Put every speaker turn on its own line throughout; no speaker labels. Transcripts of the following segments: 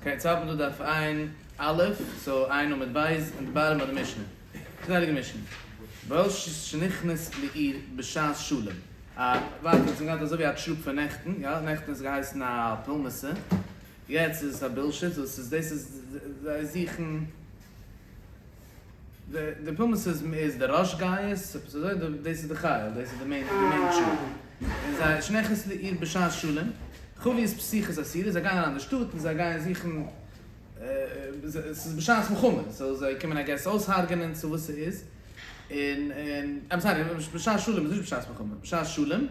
Okay, יעצט האלט מען דא דף עין א', so עין עמוד ב', אין די bottom of די משנה. זאגט די הייליגע משנה, בוילשית שנכנס לעיר בשעת שלום. א ווייטער האט געהאט אזוי ווי א troop פון נעכטן, יא, נעכטן איז געהייסן א פולמוסה, יעצט איז עס א בלשית, וואס איז דאס איז זיי זוכן די פולמוס איז די ראש גייעס, עפעס אזוי, דאס איז די חייל, דאס איז די main troop. און זיי שנכנס לעיר בשעת שלום, חביות פתוחות אסורות, זיי גייען אריין אין די שטאט און זיי גייען זוכן, ס'איז בשעת מלחמה, so זיי קומען I guess אויסהארגענען צו וואס ס'איז, און און I'm sorry, בשעת שלום איז נישט בשעת מלחמה, בשעת שלום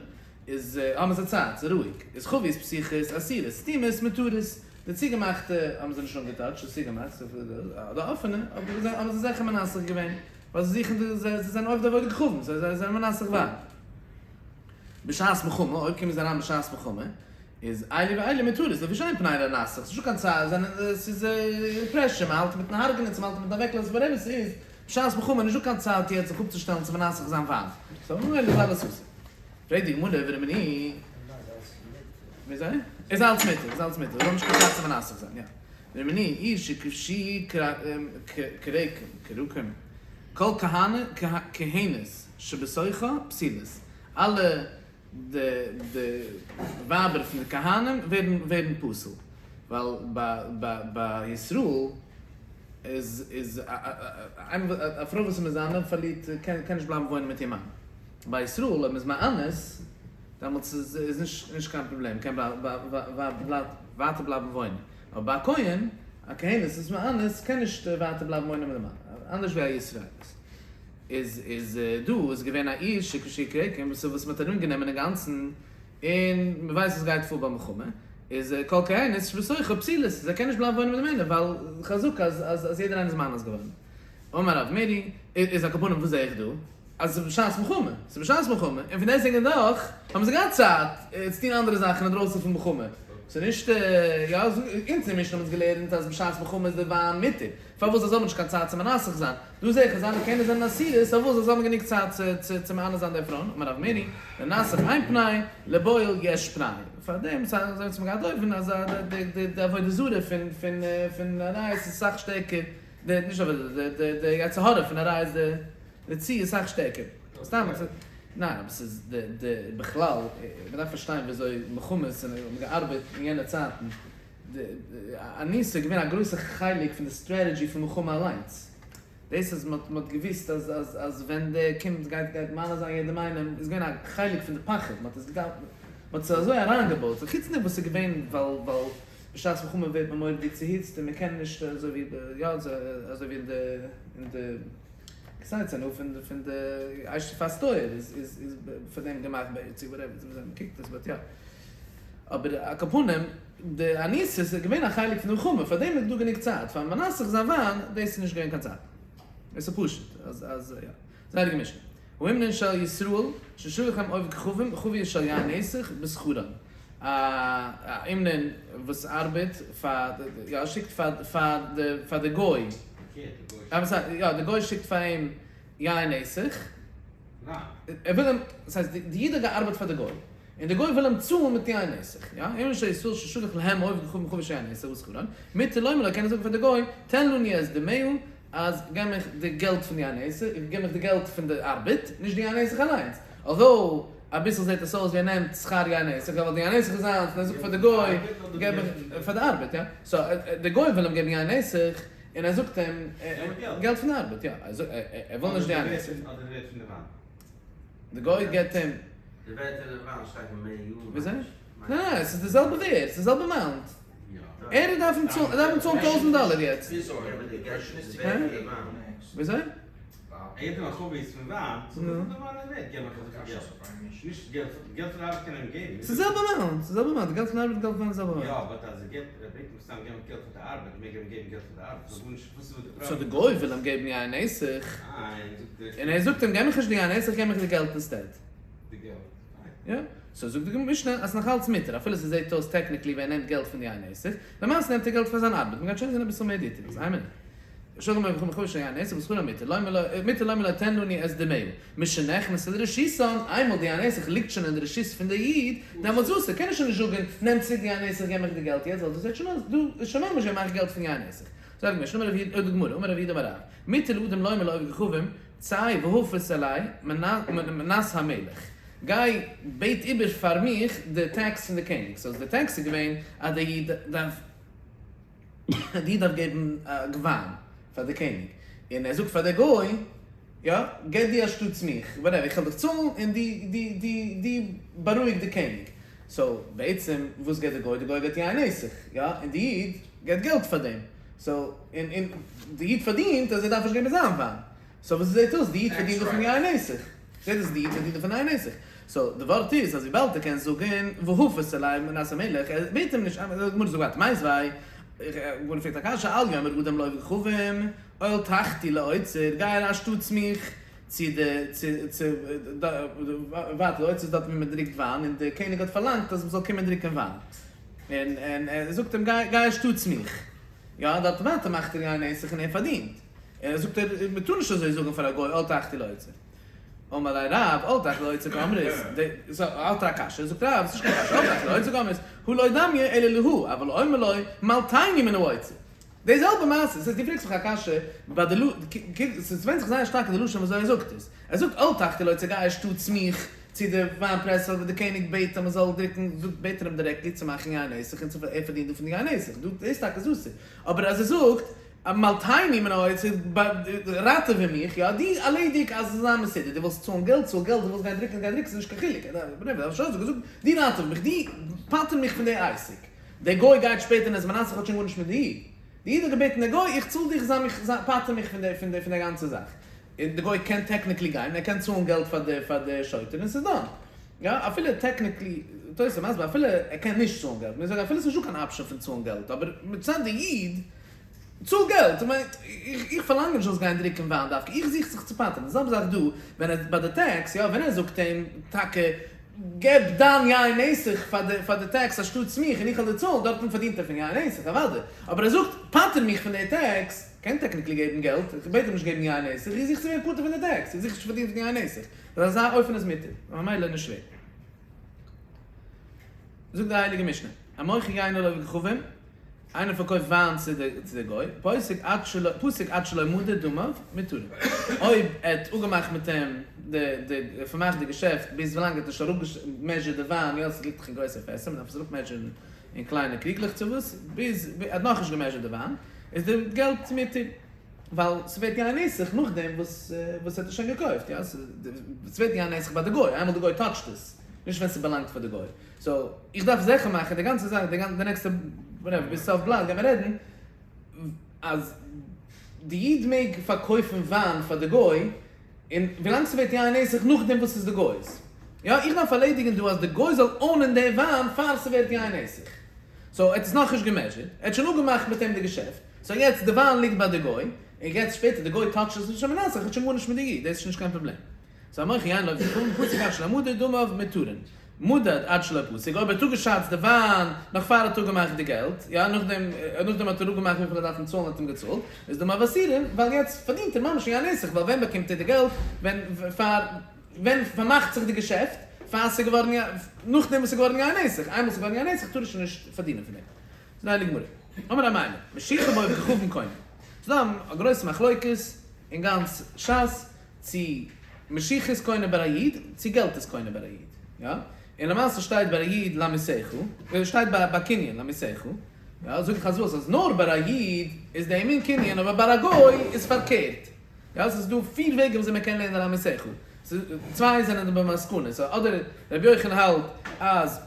איז האבן זיי צייט, ס'איז רואיג, איז חביות פתוחות אסורות, סתומות מותרות. די צוגעמאכטע האבן זיי נישט אנגעטאטשט, די צוגעמאכט, די אפענע, אבער האבן זיי זיכער מנסך געווען, ווייל זיי זוכן די, זיי זענען עובדי עבודה כוכבים, זיי זענען מנסך וויין. בשעת מלחמה, אויב קומען זיי אריין בשעת מלחמה, איז אלו ואלו מותרות, לפי שאין פנאי לנסך, ס'איז נישטא קיין צייט, זיי זענען, ס'איז pressure, מ'האלט מיטן הרג'נען, צו מ'האלט מיטן אוועקלאזן, whatever ס'איז, בשעת מלחמה איז נישטא קיין צייט יעצט זיך אפצושטעלן צו מנסך זיין וויין. so ממילא איז אלעס אסור. פרעגט די גמרא, ורמינהי. וויאזוי? איז אלץ מותר, איז אלץ מותר, זיי האבן נישט קיין צייט צו מנסך זיין, יא. ורמינהי עיר שכבשו כרקים, כל כהנות שבתוכה פסולות, אלע די די ווייבער פון די כהנים ווערן ווערן פסול, ווייל ביי ביי ישראל איז איז א פרוי וואס איז מזנה פארלירט קען נישט בלייבן וואוינען מיט איר מאן, ביי ישראל אויב מ'איז מאנס דעמאלטס איז נישט נישט קיין פראבלעם, קען ווייטער בלייבן וואוינען, אבער ביי א כהן, א כהנת איז מאנס, קען נישט ווייטער בלייבן וואוינען מיט די מאן, אנדערש ווי א ישראלית. איז איז דא איז געווען א עיר שכבשו כרקים וואס וואס מ'האט ארום גענומען אינגאנצן, און מ'ווייסט וואס גייט פאר ביי מלחמה, איז כל כהנת שבתוכה פסולות, זיי קענען נישט בלייבן וואוינען מיט די מענער, ווייל חזקה אז אז יעדער איינער איז מאנס געווארן. אמר רב מרי, איז על כל פנים וואס זעה איך דא? אז ס'איז בשעת מלחמה, ס'איז בשעת מלחמה, און פון דעסטוועגן דאך האבן זיי געהאט צייט צו טון אנדערע זאכן אינדרויסן פון מלחמה, ס'איז נישט, יא, אונז אין משנה האבן אונז געלערנט אז בשעת מלחמה איז די וויין מותר, פארוואס זיי האבן נישט קיין צייט צו מנסך זיין, דא זעה איך אז זיינע קינדער זענען אסירות, פארוואס זיי האבן גענוג צייט צו צו מאנס זיין די פרויען, אמר רב מרי, לנסך אין פנאי, לבועל יש פנאי, פארדעם אזוי ווי אונז האבן געהאט אויבן אז די עבודה זרה פון פון פון עריות איז אסאך שטערקער, די, נישט עבודה זרה, די די יצר הרע פון עריות די. די צי איז סאך שטערקער. סתם איך זאג, ניין אבער ס'איז די די בכלל, מ'דארף פארשטיין וויאזוי מלחמות האבן געארבעט אין יענע צייטן, די אניסה איז געווען א גרויסע חלק פון די strategy פון מלחמה אליינס. דאס אז מ'האט מ'האט געוואוסט אז אז אז ווען דער קומט גייט גייט מענה זיין יעדעם איינעם איז געווען א חלק פון די פחד, מ'האט עס געדארפט, מ'האט עס אזוי אריינגעבויט, חוץ דעם וואס ס'איז געווען ווייל ווייל בשעת מלחמה ווערט מען מורא'דיג צוהיצט און מ'קען נישט אזוי ווי יא אזוי ווי אין די אין די כסדר נו פון פון די אשת פאסטויער איז איז איז פאר דעם געמאכט ביי צו whatever וויאזוי מען קוקט עס but יא אבער על כל פנים די אניסות איז געווען א חלק פון די מלחמה פאר דעם איז דא גענוג צייט פאר מנסך זיין וויין דאס איז נישט געווען קיין צייט עס איז פשוט אז אז יא זייער געמישט האומנין של ישראל ששלח להם עובד כוכבים חביות של יין נסך בשכרן א אומנין וואס ארבעט פאר יא שיקט פאר פאר די פאר די גוי יא די גוי שיקט פאר אים יין נסך ער וויל אים דאס הייסט די איד האט געארבעט פאר די גוי און די גוי וויל אים צאלן מיט יין נסך יא האומנין של ישראל ששלח להם עובד כוכבים חביות של יין נסך בשכרן מותר לומר לו קען ער זאגן פאר די גוי תן לנו את דמיה אז געב מיך די געלט פון די יין נסך, געב מיך די געלט פון די ארבעט, נישט די יין נסך אליינס. Although, אביסל זעט עס אויס ווי ער נעמט שכר יין נסך, ווייל די יין נסך איז זיינס, און ער זאגט פאר די גוי, געב מיך, פאר די ארבעט, יא. So, די גוי וויל אים געבן יין נסך, און ער זאגט אים, געלט פון די ארבעט, יא. ער וויל נישט די יין נסך. די גוי געבט אים.
די ווערט פון די וויין שטייט אין מער יארן.
וויאזוי? ניין ניין, עס איז די זעלבע ווערד, עס איז די זעלבע amount. ער דארף אים צאלן, ער דארף אים צאלן טויזנט דאלער יעצט. וויאזוי? ס'איז זעלבע amount, ס'איז זעלבע amount, די געלט פון ארבעט און געלט פון וויין איז זעלבע amount. So די גוי וויל אים געבן יין נסך, און ער זאגט אים געב מיך נישט די יין נסך, געב מיך די געלט instead. יא, so זאגט די משנה אז ס'נאך אלץ מותר, אפילו ס'זעט אויס technically ווי ער נעמט געלט פון די יין נסך, למעשה נעמט ער געלט פאר זיין ארבעט, מ'גייט שוין זען אביסל מער details, איין מינוט. שכן בין כוכבים של יין נסך ושכרן מותר לומר לו מותר לומר לו תן לנו את דמיה משנכנס לרשותן איינמאל די יין נסך ליגט שוין אין די רשות פון די איד דעמאלטס אסור קען ער שוין נישט זאגען נעם צוריק די יין נסך געב מיך די געלט יעצט ווייל דאס זעט שוין אויס דא איז שוין ממש געמאכט געלט פון יין נסך זאגט די משנה אמר רב יהודה די גמרא אמר רב יהודה אמר רב מותר לאדם לומר לעובד כוכבים צא והפץ עלי מנת המלך גיי בעט איבער פאר מיך די טעקס פון די קעניג סאו די טעקס איז געווען אז די איד דארף די איד דארף געבן וויין פאר די קעניג, און ער זאגט פאר די גוי, יא, געב דו אנשטאטס מיך, whatever, איך וועל דיך צאלן און דו דו דו דו בארואיג די קעניג. so בעצם וואס געבט די גוי? די גוי געבט יין נסך, יא, און די איד געבט געלט פאר דעם. so, און און די איד פארדינט אז ער דארף נישט געבן זיין וויין. so וואס זעט אויס? די איד פארדינט דא פון יין נסך. זעט אויס די איד פארדינט דא פון יין נסך. so די ווארט איז אז וויבאלד ער קען זאגן והפץ עלי מנת המלך, ער בעט אים נישט, די גמרא זאגט ווייטער מיתיבי, גמרא פרעגט א קשיא, אל יאמר אדם לעובד כוכבים, אל תחתי לאוצר, גיי אריין שטאטס מיך צו די צו צו ווייטער די אוצר איז דארט ווי מען דרוקט וויין און די קעניג האט פארלאנגט אז מען זאל קומען דרוקען וויין, און און ער זאגט אים גיי גיי אנשטאטס מיך, יא דארט ווייטער מאכט ער יין נסך און ער פארדינט, און זאגט ער מען טאר נישט אזוי זאגן פאר א גוי אל תחתי לאוצר. אמר ליה רב, אל תחתי לאוצר קאמרת, האט ער א קשיא, זאגט רב, ס'נישט קיין קשיא, אל תחתי לאוצר קאמרת, הא לא דמיא אלא להא, אבל אומר לו, מלטני מן האוצר. די זעלבע מעשה, ס'הייסט דו פרעגסט מיך א קשיא, ביי די ל, ס'ווענדט זיך זייער שטארק אין די לשון ווי אזוי ער זאגט עס. ער זאגט אל תחתי לאוצר גיי אנשטאטס מיך צו די וויין פרעסע וואו די קעניג בעט אז מ'זאל דרוקן, זאגט בעט ער אים directly צו מאכן יין נסך און צו ער פארדינט דא פון די יין נסך, דא דאס טאקע איז אסור, אבער אז ער זאגט מלטני מן האוצר, ראטעווע מיך, יא, דו ארלעדיג אז עס זאל זיין מסודר, דו ווילסט צאלן געלט, צאל געלט, דו ווילסט גיין דרוקן, גיי דרוק, ס'איז נישט קיין חילוק, דו ראטעווע מיך, דו פטר מיך פון די עסק, דער גוי גייט שפעטער און איז מנסך האט שוין גארנישט מיט די איד, די איד האט געבעטן דער גוי איך צאל דיך זיי מיך פטר מיך פון די פון די גאנצע זאך, און די גוי קען technically גיין, ער קען צאלן געלט פאר די פאר די שוטר און ס'איז done, יא, אפילו technically, תוס' מסביר אפילו ער קען נישט צאלן געלט, מיר זאגן אפילו ס'איז נישטא קיין option פון צאלן געלט, אבער מצד די איד. צאל געלט! איך מיין, איך פארלאנג נישט זאלסט גיין דרוקן וויין דווקא, איך זוך זיך צו פטר'ן. די זעלבע זאך דא, ווען ער ביי די טעקס, יא, ווען ער זאגט אים טאקע, געב דיין יין נסך פאר די פאר די טעקס אנשטאטס מיך און איך וועל דיר צאלן, דארטן פארדינט ער פון יין נסך, אוודאי. אבער ער זאגט, פטר מיך פון די טעקס, קען technically געבן געלט, איך בעט אים נישט געבן יין נסך, איך זוך צו ווערן פטור פון די טעקס, איך זוך נישט צו פארדינען פון יין נסך. אז אזא אופן איז מותר, ממילא נישט שווער. זאגט די הייליגע משנה, המוכר יינו לעובד כוכבים, איינער פארקויפט וויין צו די גוי, פוסק עד שלא פסק עד שלא מדד דמיו מותרין. אויב ער האט אפגעמאכט מיט אים די די פארמאכט די געשעפט ביז ווילאנג ער האט נישט אראפגעמעזשערט די וויין, יא ס'ליגט דאך אין גרויסע פעסער מ'דארף עס אראפמעזשערן אין קליינע קריגלעך צו וואס, ביז ער האט נאכנישט געמעזשערט די וויין, איז די געלט מותר. ווייל ס'ווערט יין נסך נאכדעם וואס וואס ער האט עס שוין געקויפט, יא ס'ווערט יין נסך ביי די גוי, איינמאל די גוי טאטשט עס, נישט ווען ס'באלאנגט פאר די גוי. so איך דארף זיכער מאכן די גאנצע זאך, די גאנצע די נעקסטע whatever ביז סוף בלאט גיימער רעדן אז די איד מעג פארקויפן וויין פאר די גוי און ווילאנג ס'ווערט יין נסך נאכדעם וואס ס'איז די גוי'ס. יא איך דארף ארלעדיגן דא אז די גוי זאל אונען די וויין פאר ס'ווערט יין נסך. so ער האט עס נאכנישט געמעזשערט, ער האט שוין אפגעמאכט מיט אים די געשעפט, so יעצט די וויין ליגט ביי די גוי, און יעצט שפעטער די גוי טאטשט עס איז שוין מנסך האט שוין גארנישט מיט די איד, דאס איז שוין נישט קיין פראבלעם. so המוכר יין לעובד כוכבים פסק עד שלא מדד דמיו מותרין. מדד עד שלא פסק, אויב ער האט אפגעשאצט די וויין נאך פאר ער האט אפגעמאכט די געלט, יא, נאכדעם נאכדעם האט ער אפגעמאכט וויפיל ער דארף אים צאלן האט אים געצאלט, איז דמיו אסורין, ווייל יעצט פארדינט ער ממש יין נסך, ווייל ווען באקומט ער די געלט, ווען פאר ווען פארמאכט זיך די געשעפט, פאר ס'איז געווארן יא, נאכדעם וואס ס'איז געווארן יין נסך, איינמאל ס'איז געווארן יין נסך טאר ער שוין נישט פארדינען פון דעם. זאגט די הייליגע גמרא, אמר אמימר, משיכה בעובד כוכבים קונה. ס'איז דא א גרויסע מחלוקת אין גאנץ שס, צו משיכה איז קונה ביי א איד, צו געלט איז קונה ביי א איד, יא? און למעשה שטייט ביי א איד לעמיתך, שטייט ביי ביי קנין לעמיתך, יא? זאג איך אז וואס? אז נאר ביי א איד איז די מין קנין אבער ביי א גוי איז פארקערט, יא? ס'איז דא פיר וועגן וויאזוי מען קען לערנען לעמיתך, צוויי זענען במסקנא, so אדער רבי יוחנן האלט אז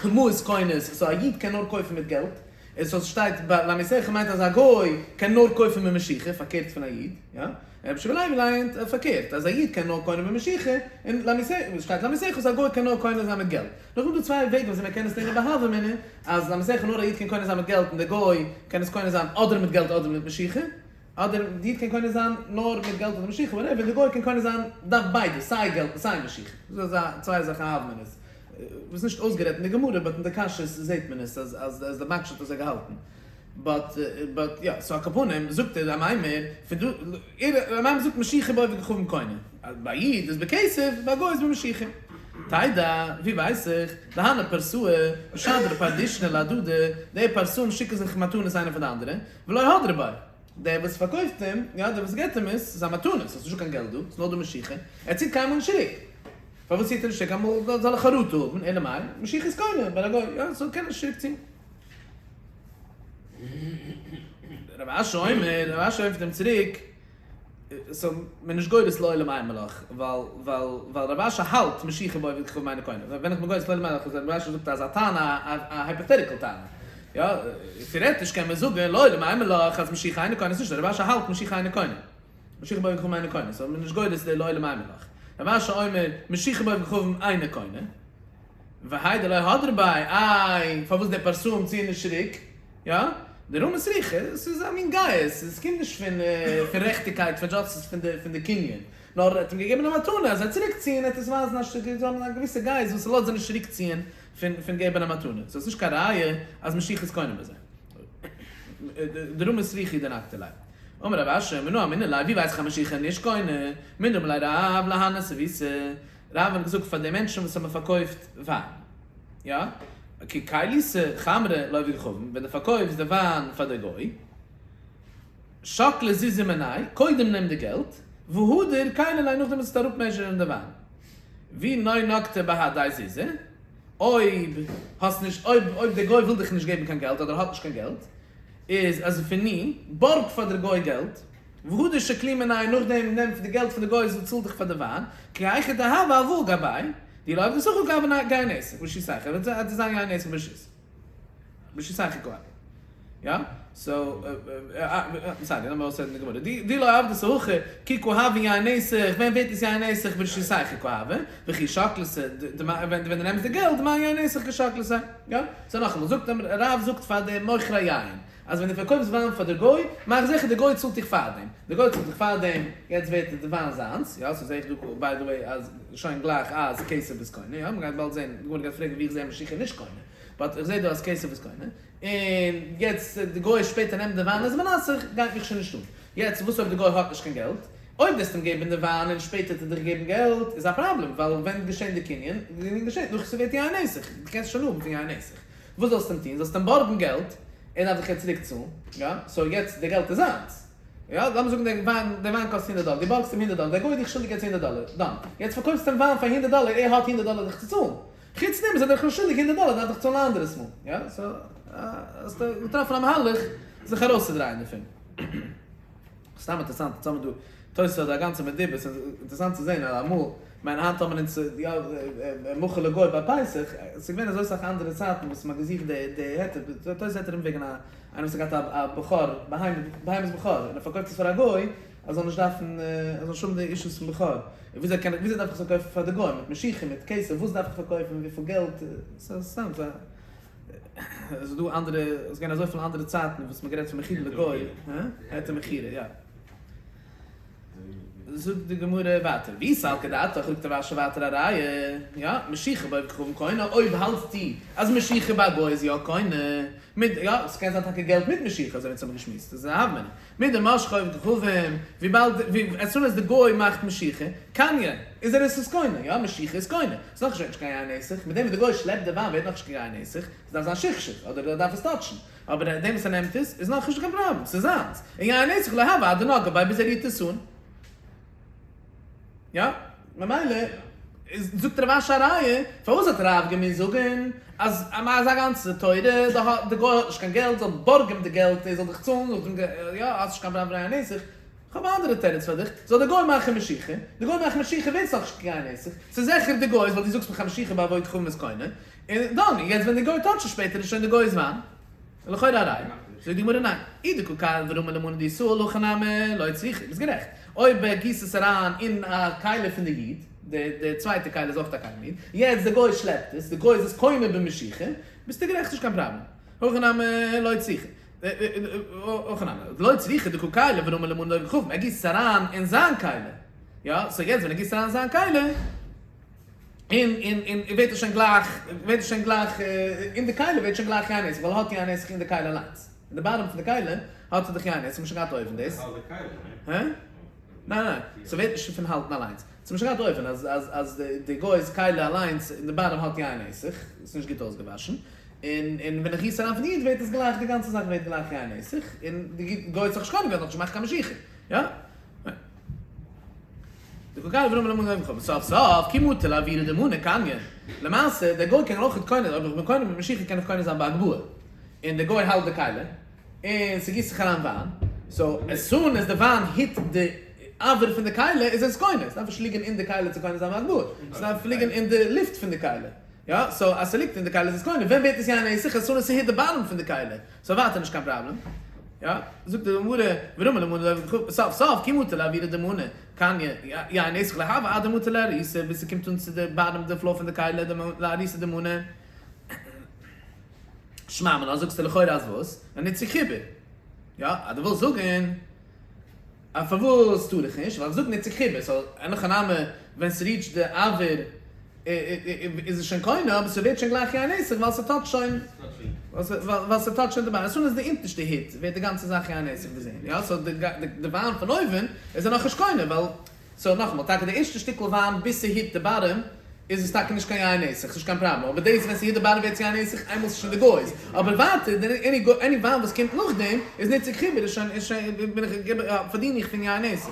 מעות קונות, so א איד קען נאר קויפן מיט געלט, און so ס'שטייט ביי לעמיתך מיינט אז א גוי קען נאר קויפן מיט משיכה, פארקערט פון א איד, יא? רבי יהושע בן לוי לייענט פארקערט, אז א איד קען נאר קונה מיט משיכה, און לעמיתך, שטייט לעמיתך אז א גוי קען נאר קונה זיין מיט געלט. נאכדעם איז דא צוויי וועגן וויאזוי מען קען עס לערנען בהוה אמינא, אז לעמיתך נאר א איד קען קונה זיין מיט געלט און דער גוי קען עס קונה זיין אדער מיט געלט אדער מיט משיכה, אדער די איד קען קונה זיין נאר מיט געלט אדער משיכה, whatever, די גוי קען קונה זיין דארף ביידע, סיי געלט און סיי משיכה. דאס איז אזא צוויי זאכן הוה אמינא'ס. וואס איז נישט אויסגערעדט אין די גמרא, but אין די קשיות זעט מען עס אז אז די מקשה האט אזוי געהאלטן. באט באט יא, סאו על כל פנים זאגט ער אמימר, פון דא, ער אמימר זאגט משיכה בעובד כוכבים קונה, ביי א איד איז בכסף, ביי א גוי איז במשיכה. תדע, ווי ווייס איך, דהני פרסאי, משדרי פרדישני להדדי, די פרסאים שיקן זיך מתנות איינער פאר די אנדערע, ולא הדרי ביה. דער וואס פארקויפט אים, יא, דער וואס געבט אים עס, איז א מתנה, ס'איז נישטא קיין געלט דא, ס'איז נאר דא משיכה, ער ציט קיינמאל נישט צוריק. פארוואס ציט ער נישט צוריק? אמאל זאל ער חרטה האבן, אלא מאי, משיכה איז קונה, ביי א גוי, יא, סאו קען ער נישט צוריק ציען. רב אשי אומר, רב אשי ענטפערט אים צוריק, סאו מען נישט גורס לעולם אימא לך, ווייל ווייל ווייל רב אשי האלט משיכה בעובד כוכבים אינה קונה, ווען איך בין גורס לעולם אימא לך, רב אשי זאגט אזא טענה, א הייפאטעטיקל טענה, יא, טעארעטיש קען מען זאגן לעולם אימא לך אז משיכה אינה קונה, ס'נישט אזוי, רב אשי האלט משיכה אינה קונה, משיכה בעובד כוכבים אינה קונה, סאו מען נישט גורס די לעולם אימא לך, רב אשי אומר משיכה בעובד כוכבים אינה קונה. והאי דלא הדרי ביה, איי, פארוואס די פרסאים ציען נישט צוריק? יא? דרמי סריכי, ס'איז א מין גאות, עס קומט נישט פון פון רעכטיגקייט, פון דזשאסטיס פון די פון די קנין, נאר ער האט אים געגעבן א מתנה אז זיי צוריק ציען, עט עס ווייזן א שטיקל, זיי האבן א געוויסע גאות וואס ס'לאזט זיי נישט צוריק ציען פון פון געבן א מתנה, סאו עס איז נישט קיין ראיה אז משיכה איז קונה בזה. דרמי סריכי דנקטי ליה. אמר רב אשי, מנא אמינא לה, ווי ווייס איך אז משיכה איז נישט קונה? מדאמר ליה רב להנהו סיבותא. רב האט געזאגט פאר די מענטשן וואס האבן פארקויפט וויין, יא, כי כיילית חמרא לעובד כוכבים, ווען דו פארקויפסט די וויין פאר די גוי, שקלי זוזי מיניה, קודם נעם די געלט, והדר כיילי ליה נאכדעם זאלסטו אראפ מעזשערן די וויין. ואי לא נקטת בהדיה זוזי, אויב האסט נישט, אויב אויב די גוי וויל דיך נישט געבן קיין געלט אדער האט נישט קיין געלט, איז אזפינהו, בארג פאר דער גוי געלט, והדר שקלוה מיניה נאכדעם נעם די געלט פון די גוי זאל צאל דיך פאר די וויין, כי היכי דהוה הלוואה גביה, דאי לא עבדת הכי קא הוי יין נסך ברשותייכו, וועט עס זיין יין נסך ברשות. ברשותייכו קא הוי. יא? סאו, סארי, לאמיר אויסרעדן די גמרא. דאי לא עבדת הכי, כי קא הוי יין נסך, ווען ווערט עס יין נסך ברשותייכו קא הוי, וכי שקלת, ווען דו נעמסט די געלט, דמי יין נסך כשקלת. יא? סאו נאכאמאל, זאגט רב זאגט פאר די מוכרי יין, אז ווען דו פארקויפסט וויין פאר די גוי, מאך זיכער די גוי צאלט דיך פארדעם, די גוי צאלט דיך פארדעם, יעצט ווערט די וויין זיינס, יא, סאו זעה איך דא ביי די וועי אז שוין גלייך אז כסף איז קונה, יא, מ'גייט באלד זען, די גמרא גייט פרעגן ווי איך זעה משיכה נישט קונה, באט איך זעה דא אז כסף איז קונה, און יעצט די גוי שפעטער נעמט די וויין איז מנסך, גייט מיך שוין נישט אן. יעצט וואס אויב די גוי האט נישט קיין געלט? אויב וועסט אים געבן די וויין און שפעטער וועט ער דיך געבן געלט איז א פראבלעם, ווייל ווען געשען די קנין? די קנין געשעט נאך ס'ווערט יין נסך, דו קענסט שוין האבן פון יין נסך. וואס זאלסטו אים טון? זאלסט אים בארגן געלט, ער דארף דיך יעצט צוריק צאלן, יא? סאו יעצט די געלט איז זיינס. יא? לאמיר זאגן די וויין, די וויין קאסט הונדערט דאלער, דו בארגסט אים הונדערט דאלער, דער גוי איז דיך שולדיג יעצט הונדערט דאלער, דאן. יעצט פארקויפסטו אים וויין פאר הונדערט דאלער, ער האט הונדערט דאלער דיך צו צאלן. חוץ דעם איז ער דיך נאך שולדיג הונדערט דאלער, דארף דיך צאלן א אנדערעס מאל. יא? סאו האסטו געטראפן א מהלך זיך ארויסצודרייען דערפון. סתם אינטערעסאנט, יעצט האבן מיר דא תוס' האט א גאנצע מדובר, ס'איז אינטערעסאנט צו זען אז אמאל, כ'מיין היינט האבן אונז יא מכור לגוי ביי פסח, ס'איז געווען אזוי סאך אנדערע צייטן וואס מ'האט געזוכט די די היתר, תוס' רעדט ארום וועגן א איינער וואס האט געהאט א בכור, בהמת בכור, און ער פארקויפט עס פאר א גוי, אז זאל נישט דארפן, ער זאל נישט האבן די אישוס פון בכור, און וויאזוי קען איך, וויאזוי דארף איך עס פארקויפן פאר די גוי, מיט משיכה, מיט כסף, וואס דארף איך פארקויפן, וויפיל געלט, ס'איז סתם א. עס איז דא אנדערע, עס איז געווען אזויפיל אנדערע צייטן וואס מ'האט גערעדט פון מכירה לגוי, היתר מכירה, יא. זאגט די גמרא ווייטער, ואי סלקא דעתך, זאגט רב אשי ווייטער א ראיה, יא, משיכה בעובד כוכבים קונה, אויב האלטסטו אז משיכה ביי א גוי איז יא קונה, מיט, יא, עס קען זיין טאקע געלט מיט משיכה, אזוי ווי אונז האבן געשמועסט, דאס איז א הוה אמינא, מדמשכא עובד כוכבים, וויבאלד, עז סון עז די גוי מאכט משיכה, קניא, איז ער עס איז קונה, יא, משיכה איז קונה, ס'איז נאכנישט נישט קיין יין נסך, מיט דעם וואס די גוי שלעפט די וויין ווערט נאכנישט קיין יין נסך, עס דארף זיין שכשוך, אדער ער דארף עס טאטשן, אבער דעם וואס ער נעמט עס, איז נאכנישט קיין פראבלעם, ס'איז זיינס, און יין נסך לא הוי עד דנגע ביה ביז ער רירט עס אן. יא, ממילא איז זאגט רב אשי א ראיה, פארוואס האט רב געמוזט זאגן אז אזא גאנצע תורה, די גוי האט נישט קיין געלט, זאל בארגן די געלט, ער זאל דיך צאלן, יא, האסט נישט קיין פראבלעם יין נסך, כ'האב א אנדערע תירוץ פאר דיך, זאל די גוי מאכן משיכה, די גוי מאכט משיכה ווערט עס נאכנישט קיין יין נסך, ס'איז זיכער די גוי'ס ווייל דו זאגסט מיך אז משיכה ביי עובד כוכבים איז קונה, און דאן, יעצט ווען די גוי טאטשט עס שפעטער איז שוין די גוי'ס וויין. לכאורה א ראיה. זאגט די גמרא ניין. אי דקא כייל ורמי למאני דישראל הכי נמי לא צריכא, ביסט גערעכט. אויב ער גיסט עס אריין אין א כלי פון די איד, די צווייטע כלי איז אויך א כלי פון איד, יעצט די גוי שלעפט עס, די גוי איז עס קונה במשיכה, ביסטו גערעכט נישט קיין פראבלעם. הכי נמי לא צריכא. הכי נמי לא צריכא דקא כייל ורמי למאני דעובד כוכבים, ער גיסט עס אריין אין זיין כלי. יא, סאו יעצט ווען ער גיסט אריין אין זיין כלי, און און און ווערט עס שוין גלייך, ווערט עס שוין גלייך, אין די כלי ווערט שוין גלייך יין נסך, ווייל ער האט יין נסך אין די כלי אליינס. אין די bottom פון די כלי האט ער דאך יין נסך, מ'האט שוין געהאט אויבן דאס.
האלט די כלי, ניין?
הע? ניין ניין, ס'ווערט נישט פון האלטן אליינס. ס'האט מען שוין געהאט אויבן אז אז אז די גוי'ס כלי אליינס אין די bottom האט יין נסך, ס'איז נישט גוט אויסגעוואשן, און און ווען איך גיס אריין פון די איד ווערט עס גלייך די גאנצע זאך ווערט גלייך יין נסך, און די גוי האט זיך נישט קונה געווען, נאכנישט געמאכט קיין משיכה. יא? די קוקאי ורומא למאן דאמר כ'האב סוף סוף כי מטי לאוירא דמנא קניא, למעשה דער גוי קען אויכעט קונה אויב איך בין קונה מיט משיכה קען איך קונה זיין בהגבהה, און דער גוי האלט די כלי און ס'גיסט זיך אריין וויין, so as soon as די וויין hit די אויר פון די כלי איז עס קונה, ס'דארף נישט ליגען אין די כלי צו קונה זיין בהגבהה, ס'דארף ליגען אין די לופט פון די כלי, יא, so אז ס'ליגט אין די כלי איז עס קונה, ווען ווערט עס יין נסך? as soon as ס'hit די bottom פון די כלי. ס'איז ווייטער נישט קיין פראבלעם. יא, זאגט די גמרא, ורמי לה מנא סוף סוף כי מטי לאוירא דמנא קניא יין נסך לא הוי עד דמטי לעריסה, ביז ס'קומט אן צו די bottom די floor פון די כלי לעריסה דמנא. שמע מינה זאגסטו לכאורה אז וואס? לניתוק חיבור. יא, אז דו ווילסט זאגן אז פארוואס טאר איך נישט? ווייל איך זאג ניתוק חיבור, so אין הכי נמי ווען ס' reach ט די אויר איז עס שוין קונה, אבער ס'ווערט שוין גלייך יין נסך ווייל ס' touch ט שוין, ווייל ס' touch ט שוין די bottom, as soon as די אונטערשטע hit ווערט די גאנצע זאך יין נסך געזען, יא, so די וויין פון אויבן איז ער נאכנישט קונה ווייל, so נאכאמאל, טאקע די ערשטע שטיקל וויין ביז ס' hit די bottom איז עס טאקע נישט קיין יין נסך, ס'נישט קיין פראבלעם, אבער דאס ווען ס' hit די bottom ווערט עס יין נסך, איינמאל ס'איז שוין די גוי'ס, אבער ווייטער any וויין וואס קומט נאכדעם איז ניתוק חיבור, איז שוין איז שוין בין איך פארדין איך פון יין נסך.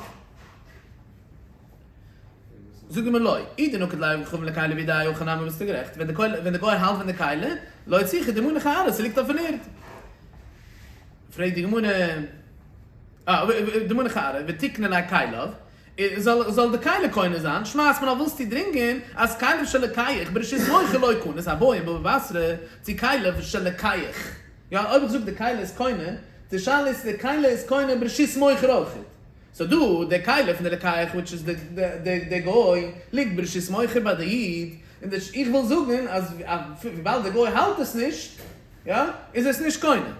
זאגט די גמרא לא, אי דנקיט ליה עובד כוכבים לכלי בידיה הכי נמי ביסטו גערעכט, ווען די גוי האלט ווען די כלי, לא צריכא דמנח אארעא, ס'ליגט אויפן ערד. פרעגט די גמרא, דמנח אארעא, ותיקני ליה כליו, זאל די כלי קונה זיין, שמעת מינה ווילסטו דרינגען אז כליו של לוקח ברשות מוכר לא קנה, ס'איז א בעיא אין בבא בתרא, צו כליו של לוקח, יא אויב איך זאג די כלי איז קונה, די שאלה איז צו די כלי איז קונה ברשות מוכר אויכעט. so דא, די כלי פון די לוקח which איז די גוי, ליגט ברשות מוכר ביי די איד, און איך וויל זאגן אז וויבאלד די גוי האלט עס נישט, יא, איז עס נישט קונה.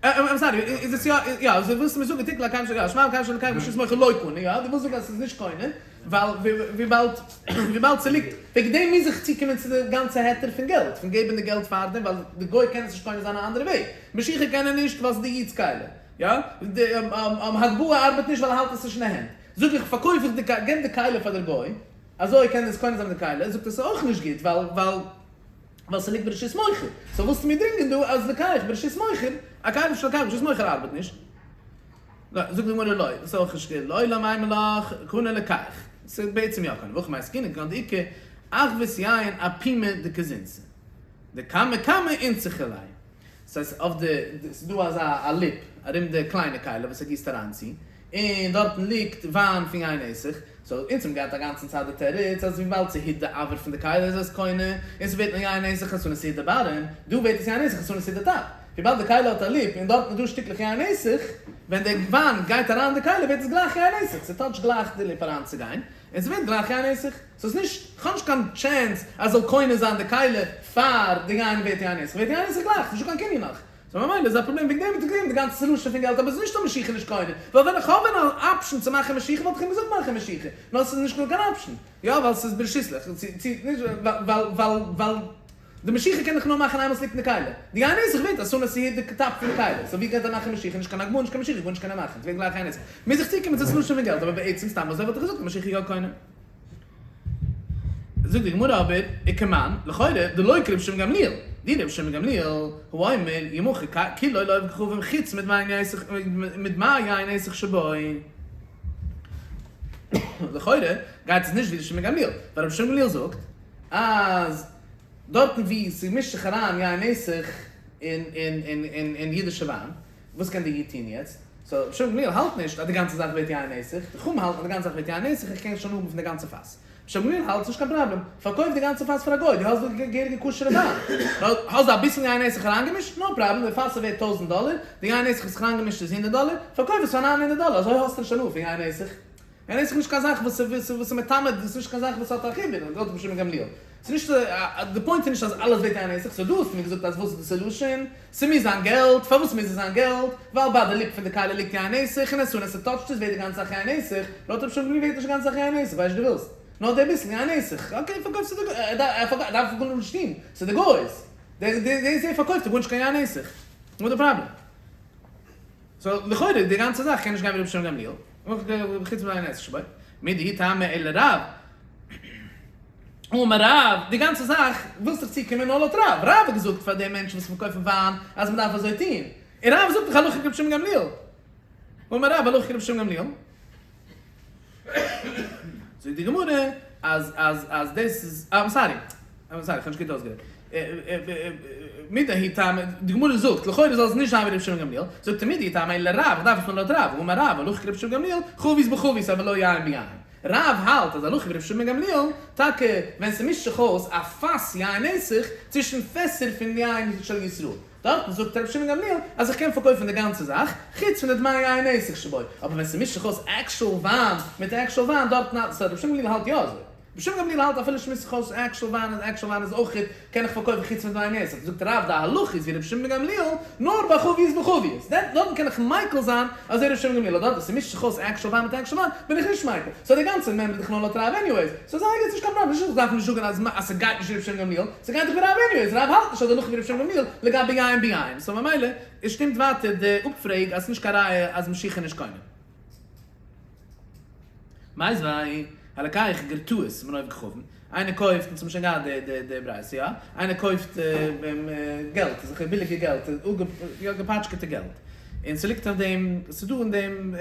I'm sorry, איז עס יא, יא, אזוי ווילסטו מיר זאגן, תיקני ליה כליו, יא, שמע כליו של לוקח ברשות מוכר לא קנה, יא, דו ווילסט זאגן אז עס איז נישט קונה, ווייל וויבאלד, וויבאלד ס'ליגט, וועגן דעם מוז איך צוקומען צו די גאנצע היתר פון געלט, פון געבן די געלט פארדעם, ווייל די גוי קען עס נישט קונה זיין א אנדערע וועג, משיכה קען ער נישט ווייל ס'איז די איד'ס כלי, יא, די הגבהה ארבעט נישט ווייל ער האלט עס נישט אין די הענט, זאג איך פארקויף איך די, געב די כלי פאר דער גוי, אזוי קען ער עס קונה זיין מיט די כלי, זאגט ער ס'איז אויך נישט גוט ווייל, ווייל. ווייל ס'ליגט ברשות מוכר. so ווילסטו מיר דרינגען דא אז לוקח ברשות מוכר, א כלי של לוקח ברשות מוכר ארבעט נישט? לא, זאגט די גמרא לא, דאס איז אויך נישט גוט, לעולם אימא לך קנה לוקח. ס'איז בעצם יא קונה, והכי מעסקינן כגון דאיכא אחוות יין אפומא דכזינתא. דקמא קמא אינציחא ליה. ס'הייסט אויף די, ס'איז דא אזא א lip ארום די קליינע כלי וואס ער גיסט אריין צו, און דארטן ליגט וויין פון יין נסך, so אונז האבן געהאט א גאנצן צייט די תירוץ אז וויבאלד ס' hit די אויר פון די כלי איז עס קונה, און ס'ווערט נאר יין נסך as soon as ס' hit די bottom, דא ווערט עס יין נסך as soon as ס' hit די top. וויבאלד די כלי האט א lip און דארטן איז דא שטיקלעך יין נסך, ווען די וויין גייט אריין אין די כלי ווערט עס גלייך יין נסך, ס' touch ט גלייך די lip אריינצוגיין, און ס'ווערט גלייך יין נסך. ס'איז נישט, כ'האב נישט קיין chance אז זאל קונה זיין די כלי פאר די יין ווערט יין נסך, ווערט יין נסך גלייך, ס'נישטא קיין קנין נאך. so ממילא איז א פראבלעם וועגן דעם האט ער געגעבן די גאנצע solution פון געלט אבער ס'איז נישט אז משיכה נישט קונה, ווייל ווען איך האב ווען אן option צו מאכן משיכה וואלט איך אים געזאגט מאכן משיכה, נאר ס'איז נישט דא קיין option, יא ווייל ס'איז ברשות לך, צו צו נישט ווייל ווייל ווייל די משיכה קען איך נאר מאכן איינמאל ס'ליגט אין די כלי, די יין נסך ווערט as soon as ס'היט די top פון די כלי, so ווי גייט ער מאכן משיכה, נישט קיין הגבהה נישט קיין משיכה גארנישט קען ער מאכן, ס'ווערט גלייך יין נסך, מוז איך צוקומען צו solution פון געלט, אבער בעצם סתם אזוי וואלט איך געזאגט משיכה יא קונה. זאגט די גמרא אבער, וכמאן, לכאורה, דלא כרבי שמעון גמליאל, דאי רבי שמעון גמליאל, האומר, ימכר כולו לעובד כוכבים חוץ מדמי יין נסך שבו. לכאורה גייט עס נישט ווי רבי שמעון גמליאל, ווייל רבי שמעון גמליאל זאגט אז דארטן וואו ס'מישט זיך אריין יין נסך אין אידישע וויין, וואס קען די איד טון יעצט? so רבי שמעון גמליאל האלט נישט אז די גאנצע זאך ווערט יין נסך, די חכמים האלטן אז די גאנצע זאך ווערט יין נסך, איך קען שוין האבן פון די גאנצע פאס. רבי שמעון גמליאל האלט ס'נישט קיין פראבלעם, פארקויף די גאנצע פאס פאר א גוי, דו האסט דא געהעריגע כשר'ע וויין. נאר האסט אביסל יין נסך אריינגעמישט, no problem, די פאס איז ווערט 1000 דאלער, די יין נסך וואס איז אריינגעמישט איז 100 דאלער, פארקויף עס פאר 900 דאלער, אזוי האסטו נישט הנאה פון יין נסך. יין נסך איז נישט קיין זאך וואס איז מטמא, דאס איז נישט קיין זאך וואס האט א חיבור, לויט רבי שמעון גמליאל. ס'איז נישט, די point איז נישט אז אלעס ווערט יין נסך, so דו האסט מיר געזאגט אז וואס איז די solution? ס'מוז זיין געלט, פארוואס מוז עס זיין געלט? ווייל ביי די lip פון די כלי ליגט יין נסך, און as soon as ס' touch ט עס ווערט די גאנצע זאך יין נסך, לויט רבי שמעון גמליאל ווערט נישט די גאנצע זאך יין נסך, ווייסט דו ווילסט נאר די ביסל יין נסך, okay פארקויף ס'איז די ער דארף גארנישט טון, ס'איז די גוי'ס, דער דער דער פארקויפט גארנישט קיין יין נסך, וואס די פראבלעם? סאו לכאורה די גאנצע זאך קען נישט גיין ווי רבי שמעון גמליאל, חוץ פון יין נסך שבו, מידי טעמא אלא לרב, אמר רב, די גאנצע זאך ווילסט דאך צוקומען נאר לויט רב, רב האט געזאגט פאר די מענטשן וואס פארקויפן וויין אז מען דארף אזוי טון, און רב זאגט דאך הלכה כרבי שמעון גמליאל, אמר רב הלכה כרבי שמעון גמליאל. זאגט די גמרא אז אז אז דאס איז אה סארי איים סארי כ'האב נישט גוט אויסגערעדט מידי טעמא די גמרא זאגט לכאורה זאל עס נישט זיין ווי רבי שמעון גמליאל זאגט ער מידי טעמא אלא לרב איך דארף עס נאר לויט רב האמר רב הלכה כרבי שמעון גמליאל חבית בחבית אבל לא יין ביין רב האלט אז הלכה ווי רבי שמעון גמליאל טאקע ווען ס'מישט זיך אויס א פאס יין נסך צווישן פעסער פון יין של ישראל דארטן זאגט רבי שמעון גמליאל אז איך קען פארקויפן די גאנצע זאך, חוץ פון די דמי יין נסך שבו, אבער ווען ס'מישט זיך אויס actual וויין מיט actual וויין דארטן האלט, סא רבי שמעון גמליאל האלט יא אזוי. רבי שמעון גמליאל האלט אפילו ס'מישט זיך אויס actual וויין און actual וויין איז אויך גוט קען איך פארקויפן חוץ פון דמי יין נסך, זאגט רב די הלכה איז ווי רבי שמעון גמליאל נאר ביי חבית בחבית, דארטן קען איך מיקל זיין אזוי רבי שמעון גמליאל, אבער דארט וואו ס'מישט זיך אויס actual וויין מיט actual וויין בין איך נישט מיקל, סא די גאנצע מימרא איז דאך נאר לויט רב anyways, סא זייער גוט ס'נישט קיין פראבלעם, נישט אז איך דארף נישט זאגן אז ס'גייט נישט ווי רבי שמעון גמליאל, ס'גייט דאך ווי רב anyways, רב האלט נישט אז די הלכה ווי רבי שמעון גמליאל לגבי יין ביין, סאו ממילא עס שטימט ווייטער די אפפרעג אז ס'נישט קיין ראיה אז משיכה איז נישט קונה. מיתיבי, הלוקח גרטאות מן העובד כוכבים, איינער קויפט, אונז האבן שוין געהאט די די די ברייתא יא? איינער קויפט געלט, אזעלכע ביליגע געלט, יא געפאטשקעטע געלט, און ס'ליגט אויף דעם, ס'איז דא אין דעם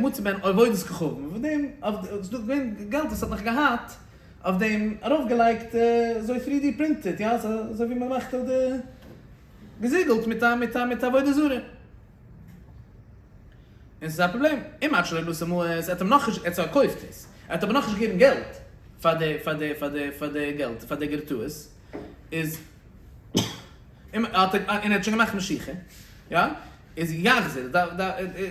מצא בהן עבודת כוכבים, אויף דעם, ס'איז דא געווען געלט וואס האט נאך געהאט אויף דעם ארויפגעלייגט אזוי three D printed יא אזוי ווי מען מאכט אויף די געזיגלט מיט א מיט א מיט עבודה זרה און ס'איז א פראבלעם אם עד שלא נתן מעות ער האט אים נאכנישט ער האט פארקויפט עס ער האט אבער נאכנישט געגעבן געלט פאר די פאר די פאר די פאר די געלט פאר די גרטאות איז און ער האט שוין געמאכט משיכה יא איז יחזיר,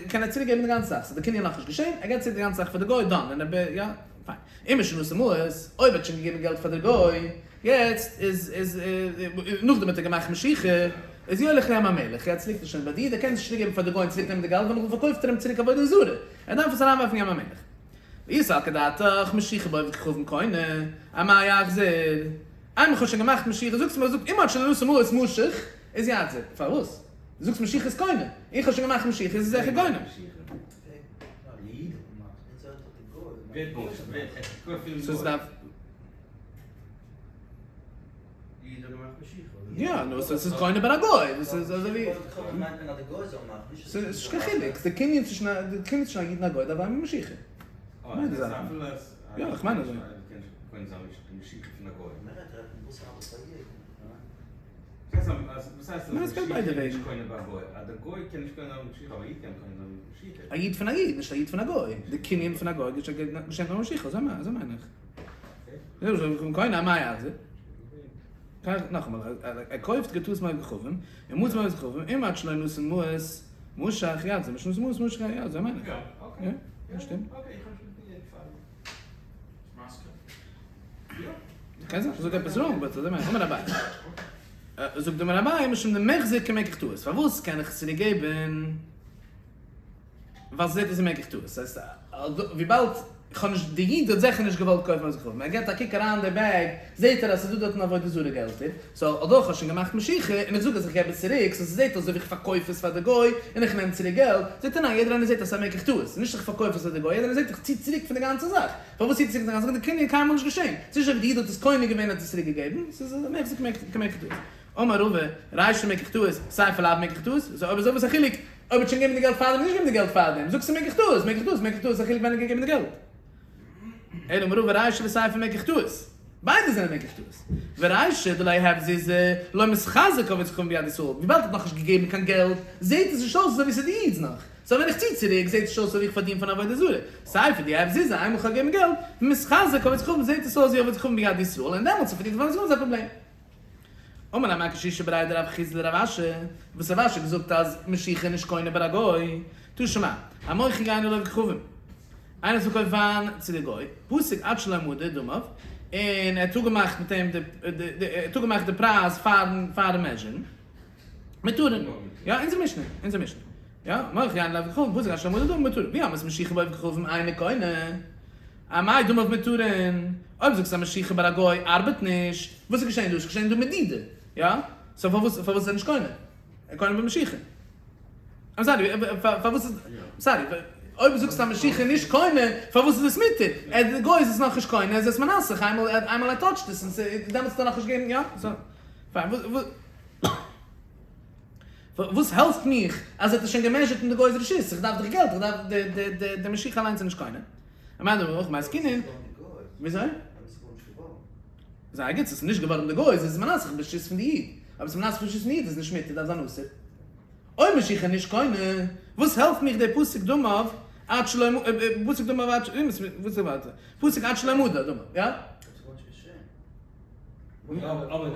קען ער צוריק געבן די גאנצע זאך, ס'איז די קנין נאכנישט געשען, ער געבט צוריק די גאנצע זאך פאר די גוי, done, און ער יא, פיין. אם משנתן מעות, אויב ער האט שוין געגעבן געלט פאר די גוי, יעצט איז איז נאכדעם האט ער געמאכט משיכה, איז יוליך לים המלח, יעצט ליגט עס שוין ביי דיר, דו קענסט נישט צוריק געבן פאר די גוי און צוריק נעמען די געלט, ווייל נאכדעם פארקויפט ער אים צוריק עבודה זרה, ער דארף עס אריינווארפן ים המלח. ואי סלקא דעתך, משיכה בעובד כוכבים קונה, אמאי יחזיר? איינמאל כ'האב שוין געמאכט משיכה, זאגסטו מיר, זאגט אם עד שלא נתן מעות משך, איז יחזיר, פארוואס? דו זאגסט משיכה איז קונה, איך האב שוין געמאכט משיכה איז עס זיכער קונה. יא, נו, ס'איז קונה ביי א גוי, דאס איז אזוי ווי. ס'איז נישט קיין חילוק, די קנין צווישן א די קנין צווישן א איד און א גוי דארף זיין מיט משיכה. יא, איך מיין אזוי. ניין עס גייט ביידע וועגן. א איד פון א איד, נישט א איד פון א גוי. די קנין פון א גוי געשענט נאר משיכה, אזוי מיין איך. נאכאמאל, ער קויפט גרטאות מעובד כוכבים, און מצא עובד כוכבים, אם עד שלא נתן מעות משך יחזיר, משנתן מעות משך יא, אזוי מיין איך. יא, שטימט. קען זיין כ'זאג עפעס wrong but אזוי מיין איך. אמר אביי. זאגט אמר אביי משום דמיחזי כמקח טעות. פארוואס קען איך עס צוריק געבן? ווייל ס'זעט אויס ווי מקח טעות. ס'הייסט וויבאלד כ'האב נישט, די איד האט זיכער נישט געוואלט קויפן אז כ'האב. ער געבט א קוק אריין אין די bag זעט ער אז ס'איז דא דארטן עבודה זרה געלטער. so although כ'האב שוין געמאכט משיכה און איך זאג אז איך געב עס צוריק, so ס'זעט אויס אזוי ווי איך פארקויף עס פאר די גוי און איך נעם צוריק געלט, זאגט ער ניין, יעדער איינער זעט אז ס'איז א מקח טעות, ס'איז נישט איך פארקויף עס פאר די גוי, יעדער איינער זעט איך צי צוריק פון די גאנצע זאך, פארוואס ציט צוריק די גאנצע זאך, די קנין איז קיינמאל נישט געשען, ס'איז נישט אזוי ווי די איד האט עס קונה געווען און האט עס צוריק געגעבן, ס'איז מיחזי כמקח טעות. אמר רבא, רישא מקח טעות, סיפא לאו מקח טעות, so אויב אזוי וואס א חילוק אויב האט שוין געגעבן די געלט פארדעם אדער נישט געגעבן די געלט פארדעם, זאגסט ס'איז מקח טעות, מקח טעות, מקח טעות, א חילוק ווען ער האט געגעבן די געלט. אלא אמר רבא רישא וסיפא מקח טעות. ביידע זענען מקח טעות. ורישא דלא יהב זוזי לא מיתחזי כעובד כוכבים ביד ישראל, וויבאלד ער האט נאכנישט געגעבן קיין געלט, זעהט עס נישט אויס אזוי ווי ס'איז די איד'ס נאך. so ווען איך צי צוריק זעהט עס נישט אויס אזוי ווי איך פארדין פון עבודה זרה. סיפא דיהב זוזי, איינמאל כ'האב געגעבן געלט, מיתחזי כעובד כוכבים זעהט עס אויס ווי עובד כוכבים ביד ישראל, און דעמאלטס איז פארדינט פון עבודה זרה איז א פראבלעם. אמר ליה מר קשישא בריה דרב חסדא לרב אשי, וואס רב אשי האט געזאגט אז משיכה איז נישט קונה ביי א גוי, תא שמע, המוכר יין לעובד כוכבים, איינער האט פארקויפט וויין צו די גוי, פסק עד שלא מדו דמיו, און ער האט אפגעמאכט מיט אים די, ער האט אפגעמאכט די פרייז פארן פארן measure ן, מותרין, יא אונזער משנה, אונזער משנה, יא, המוכר יין לעובד כוכבים, פסק עד שלא מדו דמיו מותרין, ואי אמרת משיכה בעובד כוכבים אינה קונה. אמאי דמיו מותרין, אויב זאגסטו אז משיכה ביי א גוי ארבעט נישט, וואס איז געשען דא? איז געשען דא מדידה, יא? so פארוואס פארוואס איז ער נישט קונה? ער קונה במשיכה. איים סארי, פארוואס איז, סארי, אויב זאגסטו אז משיכה איז נישט קונה, פארוואס איז עס מותר? ער די גוי איז עס נאכנישט קונה, איז עס מנסך, איינמאל איינמאל ער טאטשט עס, און דעמאלטס האט ער נאכנישט געגעבן, יא? סא, פיין, וואס העלפט מיך אז ער האט עס שוין געמעזשערט אין די גוי'ס רשות? איך דארף דאך געלט, איך דארף די די די די משיכה אליינס איז נישט קונה. אמאי דאמר הכא במאי עסקינן, וויאזוי? זייער גוט, ס'איז נישט געווארן די גוי'ס, איז עס מנסך ברשות פון די איד. אויב עס איז מנסך ברשות פון די איד איז נישט מותר, דארף זיין אסור. אויב משיכה נישט קונה, וואס העלפט מיך דער פסוק דמיו עד שלא פסוק דמיו עד וואס איז ווייטער? פסוק עד שלא מדה דמיו, יא? ער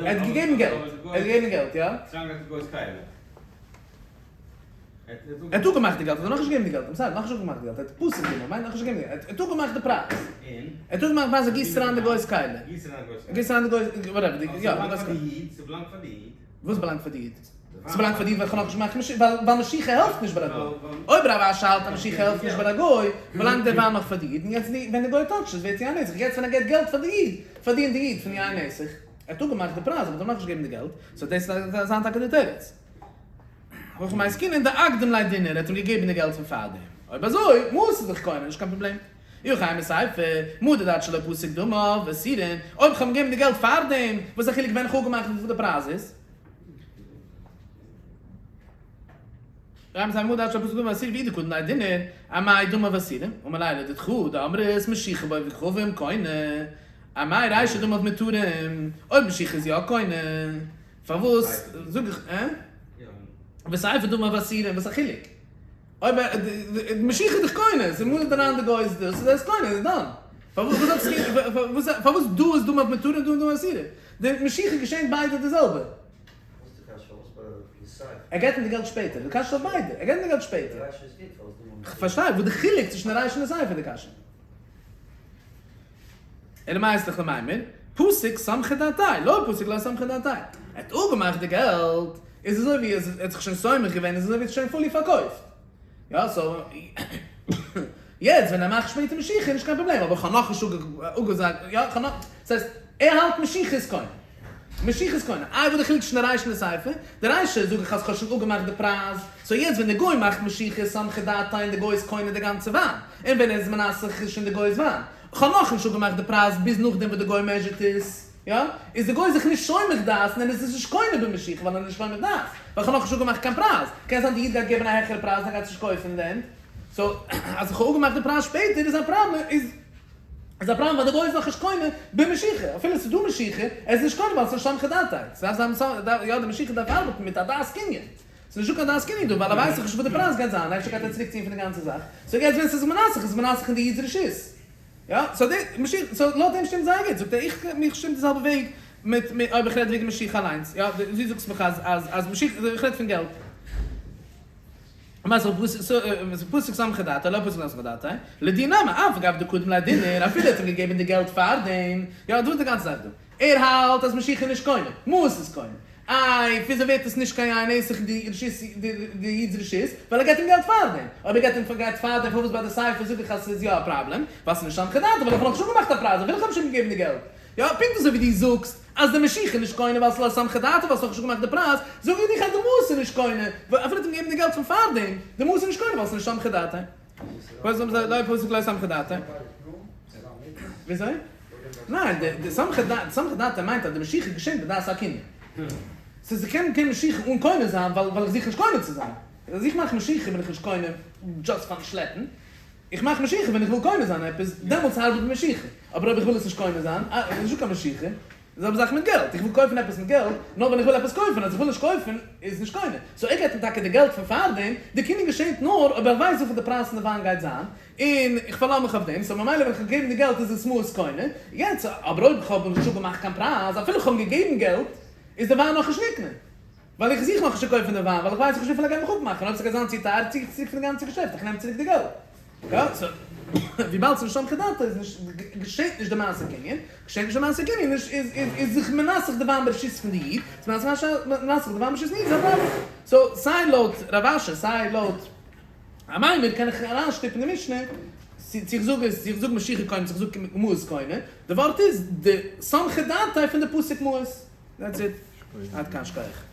האט געגעבן געלט, ער האט געגעבן געלט, יא? ער האט אפגעמאכט די געלט, ער האט נאכנישט געגעבן די געלט, איים סארי, נאכנישט אפגעמאכט די געלט, ער האט פסוק דמיו, מיינט נאכנישט געגעבן די געלט, ער האט אפגעמאכט די פרייז, ער האט אפגעמאכט די פרייז, ער גיסט אריין די גוי'ס כלי, ער גיסט אריין די גוי'ס, וואטעווער, יא, די גוי'ס כלי. וואס באלאנגט פאר די איד? ס'באלאנגט פאר די איד ווייל כ'האב נאכנישט געמאכט משיכה, ווייל משיכה העלפט נישט ביי א גוי. אויב רב אשי האלט אז משיכה העלפט נישט ביי א גוי, באלאנגט דער וויין נאך פאר די איד, און יעצט ווען די גוי טאטשט עס ווערט יין נסך, יעצט ווען ער געט געלט פאר די איד, פארדינט די איד פון יין נסך. ער האט אפגעמאכט די פרייז אבער האט אים נאכנישט געגעבן די געלט, סאו דאס וועט זיין טאקע די תירוץ. הכא במאי עסקינן דאקדים ליה דינר, ער האט אים געגעבן די געלט פון פארדעם. אויב אזוי, מעות איז דאך קונה, נישט קיין פראבלעם. אי הכי אימא סיפא, מדד עד שלא פסק דמיו ואסורין, אויב כ'האב אים געגעבן די געלט פארדעם, וואס איז א חילוק ווען כ'האב אפגעמאכט וויפיל די פרייז איז? רמז מדד עד שלא פסק דמיו ואסורין ואי דקדים ליה דינר, אמאי דמיו אסורין, אמר ליה לדידך דאמרת משיכה בעובד כוכבים קונה, אמאי רישא דמיו מותרים, אויב משיכה איז יא קונה, פארוואס זאג איך, אה? וסיפא דמיו אסורין, וואס איז א חילוק? אויב משיכה איז דאך קונה, ס'איז מדד אריין די גוי'ס דאס איז עס קונה, איז דאן. פארוואס זאגסטו פארוואס דא איז דמיו מותרים און דא איז דמיו אסורים? די משיכה געשענט ביידע די זעלבע. ער געט אים די געלט שפעטער, די קשיא איז אויף ביידע, ער געט אים די געלט שפעטער. כ'פארשטיי, וואס די חילוק צווישן די רישא און די סיפא די קשיא. אלא מאי אית לך למימר, פסיק סמכא דעתיה, לא פסיק לא סמכא דעתיה. ער האט אפגעמאכט די געלט, איז אזוי ווי ער האט זיך שוין סומך געווען, איז אזוי ווי עס איז שוין פולי פארקויפט. יא, סאו, יעצט ווען ער מאכט שפעטער משיכה איז נישט קיין פראבלעם, אבער כ'האב נאכנישט אפגעזאגט, יא, כ'האב נאך, ס'הייסט, ער האלט משיכה איז קונה. משיכה איז קונה. איי וואס די חילוק צווישן די רישא און די סיפא? די רישא זאג איך אז כ'האב שוין אפגעמאכט די פרייז, סאו יעצט ווען די גוי מאכט משיכה איז סמכא דעתיה און די גוי איז קונה די גאנצע וויין, און ווען ער איז מנסך איז שוין די גוי'ס וויין. כ'האב נאכנישט אפגעמאכט די פרייז ביז נאכדעם וואס די גוי מעזשערט עס, יא? איז די גוי זיך נישט סומך דעת און ער איז עס נישט קונה במשיכה ווייל ער איז נישט סומך דעת, ווייל כ'האב נאכנישט אפגעמאכט קיין פרייז. קען זיין די איד גייט געבן א העכערע פרייז און ער גייט עס נישט קויפן אין די ענד. סאו אז איך האב אפגעמאכט די פרייז שפעטער איז א פראבלעם איז. איז א פראבלעם ווייל די גוי איז נאכנישט קונה במשיכה, אפילו עס איז דא משיכה, ער איז נישט קונה ווייל עס איז נישט סמכא דעתיה, ס'דארף זיין יא די משיכה דארף ארבעטן מיט א דעת קנין, ס'איז נישטא קיין דעת קנין דא ווייל ער ווייסט דאך נישט וואס די פרייז גייט זיין, אפשר גייט ער צוריק ציען פון די גאנצע זאך, סאו יעצט ווען ס'איז מנסך איז מנסך אין די איד'ס רשות, יא, סאו די משיכה, סאו לויט דעם שטימט זייער גוט, זאגט ער איך מיך שטימט די זעלבע וועג מיט אויב איך רעד וועגן משיכה אליינס, יא, דו זאגסט מיך אז אז אז משיכה, איך רעד פון געלט. פסיק סמכא דעתיה, לא פסיק לא סמכא דעתיה, לדיד נמי, אף על גב דקדים ליה דינר, אפילו ער האט אים געגעבן די געלט פארדעם, יא דא איז די גאנצע זאך דא, ער האלט אז משיכה איז נישט קונה, מעות איז קונה, איי וויאזוי ווערט עס נישט קיין יין נסך אין די רשות די איד'ס רשות, ווייל ער געט אים געלט פארדעם, אויב ער געט אים געלט פארדעם פארוואס ביי די סיפא זאג איך אז ס'איז יא א פראבלעם, ווייל ס'איז נישט סמכא דעתיה ווייל איך האב נאכנישט אפגעמאכט א פרייז אפילו איך האב שוין געגעבן די געלט, יא, פונקט אזוי ווי דו זאגסט אז די משיכה איז נישט קונה ווייל ס'איז לא סמכא דעתיה ווייל ס'האט נאכנישט געמאכט די פרייז, זאג איך דיך אז די מעות איז נישט קונה, אפילו האט אים געגעבן די געלט פון פארדעם, די מעות איז נישט קונה ווייל ס'איז נישט סמכא דעתיה. לא פסיק לא סמכא דעתיה. וויאזוי? ניין, די סמכא דעתיה מיינט אז די משיכה געשענט בדעת הקנין. ס'איז ס'קען קומען משיכה אן קונה זיין ווייל איך זוך נישט קונה צו זיין. אז איך מאך משיכה בין איך נישט קונה דזשאסט פארן שלעפן. איך מאך משיכה ווען איך וויל קונה זיין עפעס, דעמאלטס ארבעט משיכה. אבער אויב איך וויל עס נישט קונה זיין, איז נישטא קיין משיכה. די זעלבע זאך מיט געלט, איך וויל קויפן עפעס מיט געלט, נאר ווען איך וויל עפעס קויפן, אז איך וויל נישט קויפן, איז נישט קונה. סאו ער געט אים טאקע די געלט פון פארדעם, די קנין געשענט נאר אויב ער ווייסט וויפיל די פרייז פון די וויין גייט זיין, און איך פארלאז מיך אויף דעם, סאו ממילא ווען איך האב געגעבן די געלט איז עס מעות קונה. יעצט, אבער אויב איך האב נישט אפגעמאכט קיין פרייז, אפילו איך האב אים געגעבן געלט, איז די וויין נאכנישט נקנה. ווייל איך זוך נאכנישט צו קויפן די וויין, ווייל איך ווייס נאכנישט וויפיל ער גייט מיך אפמאכן, אויב ס'גייט זיין צו טייער צי איך צוריק פון די גאנצע געשעפט, איך נעם צוריק די געלט. יא, סאו, וויבאלד ס'איז נישט סמכא דעתיה איז נישט, געשעט נישט די מעשה קנין, געשעט נישט די מעשה קנין איז איז איז זיך מנסך די וויין ברשות פון די איד, איז מנסך די וויין ברשות פון די איד איז א פראבלעם. סאו, סיי לויט רב אשי סיי לויט אמימר קען איך אריינשטופן די משנה, צו איך זאג עס, צו איך זאג משיכה קונה, צו איך זאג מעות קונה, די ווארט איז די סמכא דעתיה פון די פסוק מעות. דעטס איט. עד כאן שכוח.